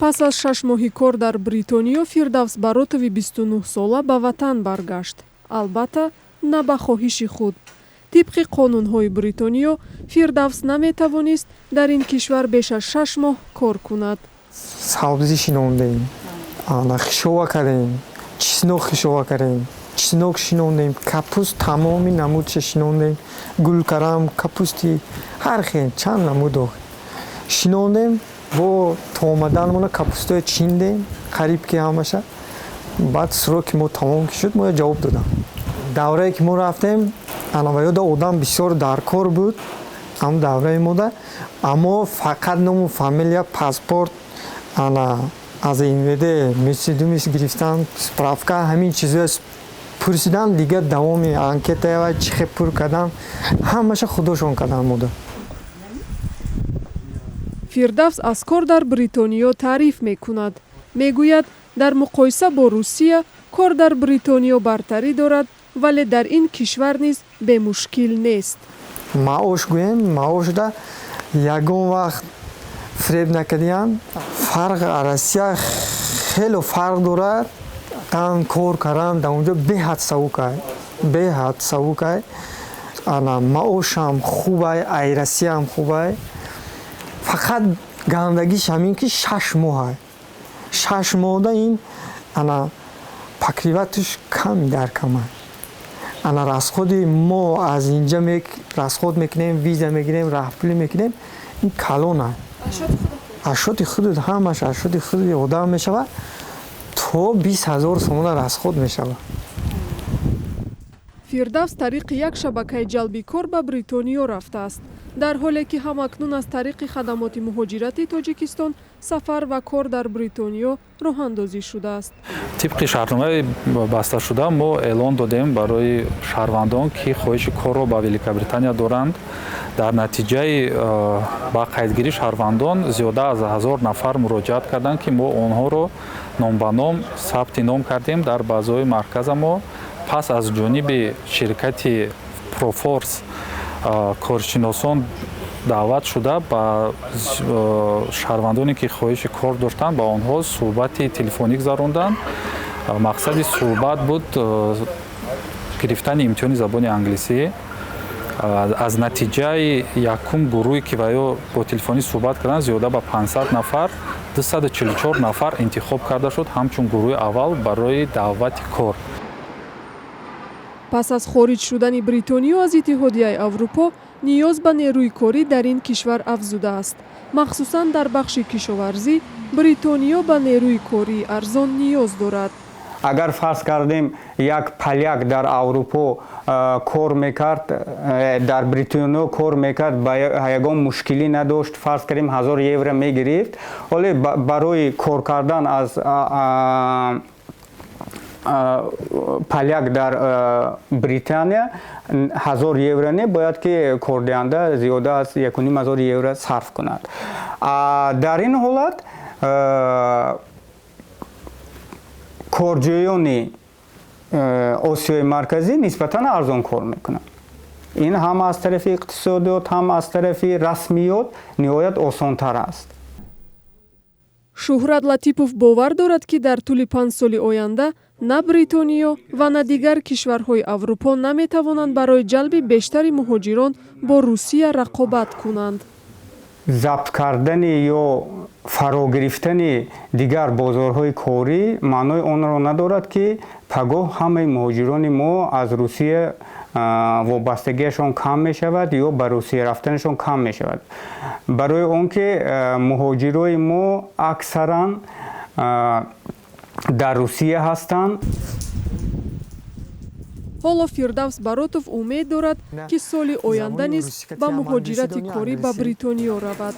Пас аз 6 моҳи кор дар Бритониё, Фирдавс Баротови 29-сола ба ватан баргашт. Албатта, на ба хоҳиши худ. Тибқи қонунҳои Бритониё, Фирдавс наметавонист дар ин кишвар беш аз 6 моҳ кор кунад. Сабзӣ шинондем, ана хишова кардем, чеснок хишова кардем, чеснок шинондем, капуст тамоми намудша шинондем, гулкарам, капусти ҳар хел, чанд намудо шинондем. Бо то омаданмона капустое чиндем, қариб ки ҳамаша. Баъд сроки мо тамом ки шуд, мо ҷавоб додам. Даврае ки мо рафтем, анаваёда одам бисёр дар кор буд ҳам давраи мода, аммо фақат ному фамилия, паспорт, ана аз МВД мисидумис гирифтан, справка, ҳамин чизҳоя пурсидан. Дигар давоми анкетава чӣ хел пур кардан, ҳамаша худошон кардан мода. Фирдавс аз кор дар Бритониё таъриф мекунад. Мегӯяд, дар муқоиса бо Русия кор дар Бритониё бартарӣ дорад, вале дар ин кишвар низ бемушкил нест. Маош гӯем, маошда ягон вақт фиреб накардиян. Фарқ, Россия хело фарқ дорад. Тан кор кардан дар онҷо беҳад савукай, беҳад савукай. Ана маошам хубай, ай Россияам хубай. Фақат гандагиш ҳамин ки 6 моҳай. 6 моҳда ин ана покрывать аш ками дар камай. Ана расходи мо аз инҷа расход мекунем, виза мегирем, раҳпулӣ мекунем, ин калона. Ашоти худут, ҳамаш ашоти худи одам мешавад, то 20 000 сомона расход мешавад. Фирдавс тариқи як шабакаи ҷалби кор ба Бритониё рафтааст, дар ҳоле ки ҳамакнун аз тариқи хадамоти муҳоҷирати Тоҷикистон сафар ва кор дар Бритониё роҳандозӣ шудааст. Тибқи шартномаи басташуда мо эълон додем барои шаҳрвандон, ки хоҳиши корро ба Великобритания доранд. Дар натиҷаи ба қайдгирии шаҳрвандон зиёда аз 1000 нафар муроҷиат карданд, ки мо онҳоро ном ба ном сабти ном кардем дар базаҳои марказа мо. Пас аз ҷониби ширкати Профорс коршиносон даъват шуда, ба шаҳрвандоне, ки хоҳиши кор доштанд, ба онҳо суҳбати телефонӣ гузаронданд. Мақсади суҳбат буд гирифтани имтиҳони забони англисӣ. Аз натиҷаи якум гурӯҳе, ки ва ё бо телефонӣ суҳбат карданд, зиёда ба 500 нафар, 244 нафар интихоб карда шуд ҳамчун гурӯҳи аввал барои даъвати кор. Пас аз хориҷ шудани Бритониё аз Иттиҳодияи Аврупо, ниёз ба нерӯи корӣ дар ин кишвар афзудааст. Махсусан дар бахши кишоварзӣ Бритониё ба нерӯи кории арзон ниёз дорад. Агар фарз кардем, як поляк дар Аврупо кор мекард, дар Бритониё кор мекард, ба ягон мушкилӣ надошт, фарз кардем, 1000 евро мегирифт. Ҳоле барои кор кардан аз поляк дар Британия 1000 евро не, бояд ки кордиҳанда зиёда аз 1500 евро сарф кунад. Дар ин ҳолат корҷӯёни Осиёи Марказӣ нисбатан арзон кор мекунанд. Ин ҳам аз тарафи иқтисодиёт, ҳам аз тарафи расмиёт ниҳоят осонтар аст. Шӯҳрат Латипов бовар дорад, ки дар тӯли 5 соли оянда на Бритониё ва на дигар кишварҳои Аврупо наметавонанд барои ҷалби бештари муҳоҷирон бо Русия рақобат кунанд. Забт кардани ё фаро гирифтани дигар бозорҳои корӣ маънои онро надорад, ки пагоҳ ҳамаи муҳоҷирони мо аз Русия вобастагиашон кам мешавад ё ба Русия рафтанашон кам мешавад, барои он ки муҳоҷирои мо аксаран дар Русия ҳастанд. Ҳоло Фирдавс Баротов умед дорад, ки соли оянда низ ба муҳоҷирати корӣ ба Бритониё равад.